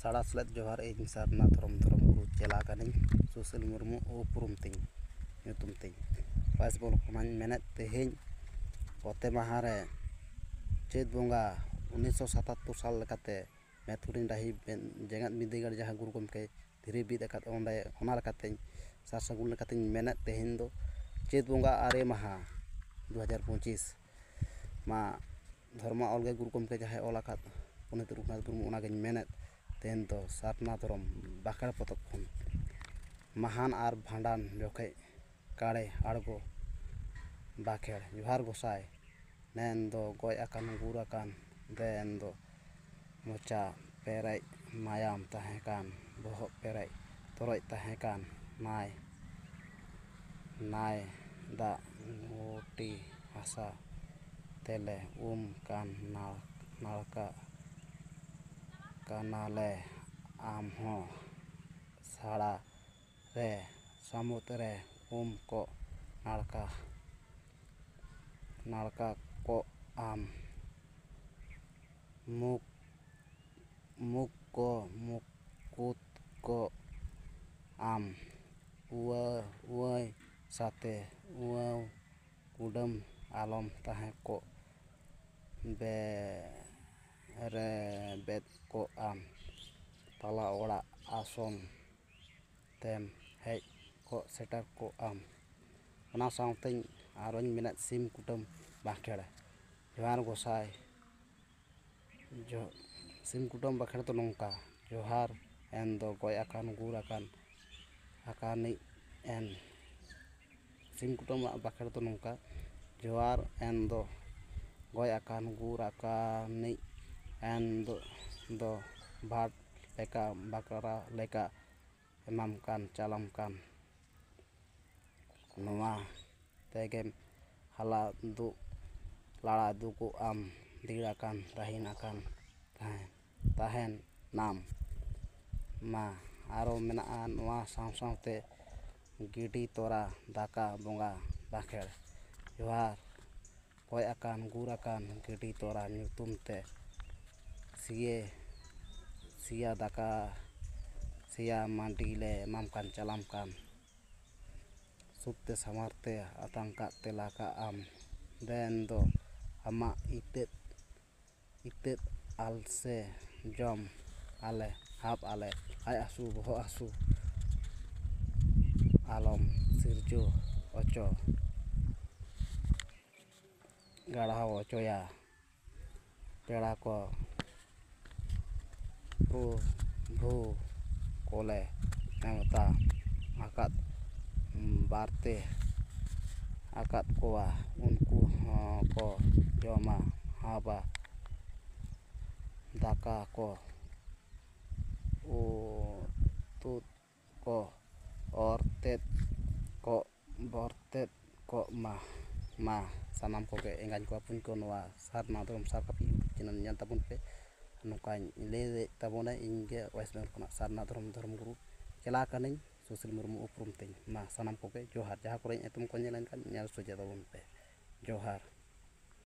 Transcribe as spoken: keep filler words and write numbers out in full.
ᱥᱟᱲᱟ ᱥᱮᱞᱮᱫ ᱡᱚᱦᱟᱨ᱾ ᱤᱧ ᱥᱟᱨᱱᱟ ᱫᱷᱚᱨᱚᱢ ᱫᱷᱚᱨᱚᱢ ᱜᱩᱨᱩ ᱪᱮᱞᱟ ᱠᱟᱹᱱᱟᱹᱧ, ᱥᱩᱥᱤᱞ ᱢᱩᱨᱢᱩ ᱩᱯᱨᱩᱢ ᱛᱤᱧ, ᱧᱩᱛᱩᱢ ᱛᱤᱧ᱾ ᱯᱟᱭᱮᱥ ᱵᱚᱞ ᱠᱷᱚᱱᱟᱧ ᱢᱮᱱᱮᱫ, ᱛᱮᱦᱮᱧ ᱚᱛᱮ ᱢᱟᱦᱟ ᱨᱮ ᱪᱟᱹᱛ ᱵᱚᱸᱜᱟ ᱩᱱᱤᱥᱥᱚ ᱥᱟᱛᱟᱛᱛᱳᱨ ᱥᱟᱞ ᱞᱮᱠᱟᱛᱮ ᱢᱮᱫᱠᱩᱴᱤᱱ ᱰᱟᱹᱦᱤ ᱵᱮᱱ-, ᱡᱮᱜᱮᱛ ᱵᱤᱨᱫᱟᱹᱜᱟᱲ ᱡᱟᱦᱟᱸ ᱜᱩᱨᱩ ᱜᱚᱢᱠᱮ ᱫᱷᱤᱨᱤ ᱵᱤᱫ ᱟᱠᱟᱫ, ᱚᱸᱰᱮ ᱚᱱᱟ ᱞᱮᱠᱟᱛᱮᱧ ᱥᱟᱨ ᱥᱟᱹᱜᱩᱱ ᱞᱮᱠᱟᱛᱮᱧ ᱢᱮᱱᱮᱫ, ᱛᱮᱦᱮᱧ ᱫᱚ ᱪᱟᱹᱛ ᱵᱚᱸᱜᱟ ᱟᱨᱮ ᱢᱟᱦᱟ ᱫᱩ ᱦᱟᱡᱟᱨ ᱯᱚᱸᱪᱤᱥ ᱢᱟ ᱫᱷᱚᱨᱢᱟ ᱚᱞ ᱜᱮ ᱜᱩᱨᱩ ᱜᱚᱢᱠᱮ ᱡᱟᱦᱟᱸᱭ ᱚᱞ ᱟᱠᱟᱫ ᱯᱚᱱᱰᱤᱛ ᱨᱚᱜᱷᱩᱱᱟᱛᱷ ᱢᱩᱨᱢᱩ, ᱚᱱᱟᱜᱤᱧ ᱢᱮᱱᱮᱫ᱾ ᱛᱮᱦᱮᱧ ᱫᱚ ᱥᱟᱨᱱᱟ ᱫᱷᱚᱨᱚᱢ ᱵᱟᱸᱠᱷᱮᱲ ᱯᱚᱛᱚᱵ ᱠᱷᱚᱱ ᱢᱟᱦᱟᱱ ᱟᱨ ᱵᱷᱟᱸᱰᱟᱱ ᱡᱚᱠᱷᱮᱡ ᱠᱟᱲᱮ ᱟᱬᱜᱚ ᱵᱟᱸᱠᱷᱮᱲ᱾ ᱡᱚᱦᱟᱨ ᱜᱚᱸᱥᱟᱭ, ᱱᱮᱱ ᱫᱚ ᱜᱚᱡ ᱟᱠᱟᱱ ᱜᱩᱨ ᱟᱠᱟᱱ, ᱫᱮᱱ ᱫᱚ ᱢᱚᱪᱟ ᱯᱮᱨᱮᱡ ᱢᱟᱭᱟᱢ ᱛᱟᱦᱮᱸ ᱠᱟᱱ, ᱵᱚᱦᱚᱜ ᱯᱮᱨᱮᱡ ᱛᱚᱨᱚᱡ ᱛᱟᱦᱮᱸ ᱠᱟᱱ, ᱱᱟᱭ, ᱱᱟᱭ ᱫᱟᱜ ᱜᱩᱴᱤ ᱦᱟᱥᱟ ᱛᱮᱞᱮ ᱩᱢ ᱠᱟᱱ ᱱᱟᱲ-, ᱱᱟᱲᱠᱟ ᱠᱟᱱᱟᱞᱮ, ᱟᱢ ᱦᱚᱸ ᱥᱟᱲᱟ ᱨᱮ ᱥᱟᱹᱢᱩᱫ ᱨᱮ ᱩᱢ ᱠᱚᱜ ᱱᱟᱲᱠᱟ, ᱱᱟᱲᱠᱟ ᱠᱚᱜ ᱟᱢ᱾ ᱢᱩᱠ, ᱢᱩᱠ ᱠᱚ ᱢᱩᱠᱩᱛ ᱠᱚᱜ ᱟᱢ᱾ ᱩᱣᱟᱹ-, ᱩᱣᱟᱹᱭ ᱥᱟᱛᱮ ᱩᱣᱟᱹᱣ ᱠᱩᱰᱟᱹᱢ ᱟᱞᱚᱢ ᱛᱟᱦᱮᱸ ᱠᱚᱜ᱾ ᱵᱮᱨᱮᱵᱮᱫ ᱠᱚᱜ ᱟᱢ᱾ ᱛᱟᱞᱟ ᱚᱲᱟᱜ ᱟᱥᱚᱱ ᱛᱮᱢ ᱦᱮᱡ ᱠᱚᱜ ᱥᱮᱴᱮᱨ ᱠᱚᱜ ᱟᱢ᱾ ᱚᱱᱟ ᱥᱟᱶᱛᱮᱧ ᱟᱨᱚᱧ ᱢᱮᱱᱮᱫ, ᱥᱤᱢ ᱠᱩᱴᱟᱹᱢ ᱵᱟᱸᱠᱷᱮᱲ᱾ ᱡᱚᱦᱟᱨ ᱜᱚᱸᱥᱟᱭ, ᱡᱚ-, ᱥᱤᱢ ᱠᱩᱴᱟᱹᱢ ᱵᱟᱸᱠᱷᱮᱲ ᱫᱚ ᱱᱚᱝᱠᱟ: ᱡᱚᱦᱟᱨ ᱮᱱ ᱫᱚ ᱜᱚᱡ ᱟᱠᱟᱱ ᱜᱩᱨ ᱟᱠᱟᱱ, ᱟᱠᱟᱱᱤᱡ ᱮᱱ᱾ ᱥᱤᱢ ᱠᱩᱴᱟᱹᱢ ᱵᱟᱸᱠᱷᱮᱲ ᱫᱚ ᱱᱚᱝᱠᱟ: ᱡᱚᱦᱟᱨ ᱮᱱ ᱫᱚ ᱜᱚᱡ ᱟᱠᱟᱱ ᱜᱩᱨ ᱟᱠᱟᱱᱤᱡ ᱮᱱ ᱫᱚ, ᱫᱚ ᱵᱷᱟᱴ ᱞᱮᱠᱟ ᱵᱟᱠᱨᱟ ᱞᱮᱠᱟ ᱮᱢᱟᱢ ᱠᱟᱱ ᱪᱟᱞᱟᱢ ᱠᱟᱱ᱾ ᱱᱚᱣᱟ ᱛᱮᱜᱮᱢ ᱦᱟᱞᱟ ᱫᱩᱜ ᱞᱟᱲᱟ ᱫᱩᱜᱩᱜ ᱟᱢ, ᱫᱤᱲ ᱟᱠᱟᱱ ᱨᱟᱹᱦᱤᱱ ᱟᱠᱟᱱ ᱛᱟᱦᱮᱸ, ᱛᱟᱦᱮᱱ ᱱᱟᱢ᱾ ᱢᱟ ᱟᱨᱚ ᱢᱮᱱᱟᱜᱼᱟ, ᱱᱚᱣᱟ ᱥᱟᱶ ᱥᱟᱶᱛᱮ ᱜᱤᱰᱤ ᱛᱚᱨᱟ ᱫᱟᱠᱟ ᱵᱚᱸᱜᱟ ᱵᱟᱸᱠᱷᱮᱲ᱾ ᱡᱚᱦᱟᱨ ᱜᱚᱡ ᱟᱠᱟᱱ ᱜᱩᱨ ᱟᱠᱟᱱ ᱜᱤᱰᱤ ᱛᱚᱨᱟ ᱧᱩᱛᱩᱢ ᱛᱮ ᱥᱤᱭᱮ ᱥᱮᱭᱟ ᱫᱟᱠᱟ, ᱥᱮᱭᱟ ᱢᱟᱹᱰᱤ ᱞᱮ ᱮᱢᱟᱢ ᱠᱟᱱ, ᱪᱟᱞᱟᱢ ᱠᱟᱱ, ᱥᱩᱠ ᱛᱮ ᱥᱟᱶᱟᱨ ᱛᱮ ᱟᱛᱟᱝ ᱠᱟᱜ ᱛᱮᱞᱟ ᱠᱟᱜ ᱟᱢ᱾ ᱫᱮᱱ ᱫᱚ ᱟᱢᱟᱜ ᱤᱛᱟᱹᱫ, ᱤᱛᱟᱹᱫ ᱟᱞᱥᱮ ᱡᱚᱢ ᱟᱞᱮ, ᱦᱟᱵ ᱟᱞᱮ, ᱞᱟᱡ ᱦᱟᱹᱥᱩ, ᱵᱚᱦᱚᱜ ᱦᱟᱹᱥᱩ ᱟᱞᱚᱢ ᱥᱤᱨᱡᱟᱹᱣ ᱦᱚᱪᱚ, ᱜᱟᱲᱦᱟᱣ ᱦᱚᱪᱚᱭᱟ᱾ ᱯᱮᱲᱟ ᱠᱚ, ᱯᱨᱚᱵᱷᱩ ᱠᱚᱞᱮ ᱱᱮᱣᱛᱟ ᱟᱠᱟᱫ, ᱵᱟᱨᱛᱮ ᱟᱠᱟᱫ ᱠᱚᱣᱟ, ᱩᱱᱠᱩ ᱦᱚᱸ ᱠᱚ ᱡᱚᱢᱟ ᱦᱟᱵᱟ ᱫᱟᱠᱟ ᱠᱚ, ᱩᱛᱩ ᱠᱚ, ᱚᱨ ᱛᱮᱫ ᱠᱚ, ᱵᱚᱨ ᱛᱮᱫ ᱠᱚᱜ ᱢᱟ᱾ ᱢᱟ ᱥᱟᱱᱟᱢ ᱠᱚᱜᱮ ᱮᱸᱜᱟᱧ ᱠᱚ ᱵᱚᱠᱚᱧ ᱠᱚ, ᱱᱚᱣᱟ ᱥᱟᱨᱱᱟ ᱫᱷᱚᱨᱚᱢ ᱥᱟᱨ ᱠᱟᱹᱯᱤ YouTube channel ᱧᱮᱞ ᱛᱟᱵᱚᱱ ᱯᱮ᱾ ᱱᱚᱝᱠᱟᱧ ᱞᱟᱹᱭᱮᱫ ᱛᱟᱵᱚᱱᱟ, ᱤᱧ ᱜᱮ ᱳᱭᱮᱥᱴ ᱵᱮᱝᱜᱚᱞ ᱠᱷᱚᱱᱟᱜ ᱥᱟᱨᱱᱟ ᱫᱷᱚᱨᱚᱢ, ᱫᱷᱚᱨᱚᱢ ᱜᱩᱨᱩ ᱪᱮᱞᱟ ᱠᱟᱹᱱᱟᱹᱧ, ᱥᱩᱥᱤᱞ ᱢᱩᱨᱢᱩ ᱩᱯᱨᱩᱢ ᱛᱤᱧ᱾ ᱢᱟ ᱥᱟᱱᱟᱢ ᱠᱚᱜᱮ ᱡᱚᱦᱟᱨ᱾ ᱡᱟᱦᱟᱸ ᱠᱚᱨᱮ ᱤᱧ ᱮᱛᱚᱢ ᱠᱚ ᱧᱮᱞ ᱮᱱᱠᱷᱟᱱ ᱧᱮᱞ ᱥᱚᱡᱷᱮ ᱛᱟᱵᱚᱱ ᱯᱮ᱾ ᱡᱚᱦᱟᱨ᱾